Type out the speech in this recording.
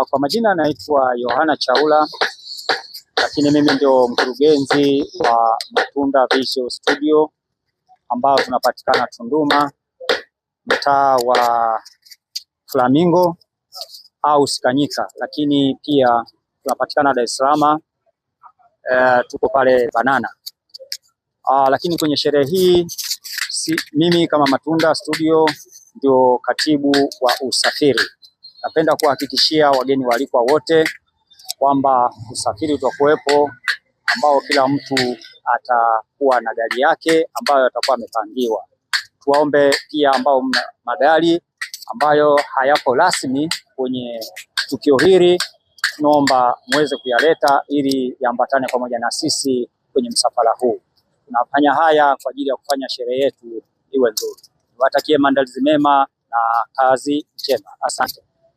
Kwa majina naitwa Yohana Chaula, lakini mimi ndio mkurugenzi wa Matunda Visual Studio ambao tunapatikana Tunduma, mtaa wa Flamingo au Sikanyika, lakini pia tunapatikana Dar es Salaam, tuko pale Banana. Lakini kwenye sherehe hii mimi kama Matunda Studio ndio katibu wa usafiri. Napenda kuhakikishia wageni waalikwa wote kwamba usafiri utakuwepo, ambao kila mtu atakuwa na gari yake ambayo atakuwa amepangiwa. Tuwaombe pia ambao mna magari ambayo hayapo rasmi kwenye tukio hili, tunaomba muweze kuyaleta ili yaambatane pamoja na sisi kwenye msafara huu. Tunafanya haya kwa ajili ya kufanya sherehe yetu iwe nzuri. Niwatakie maandalizi mema na kazi njema. Asante.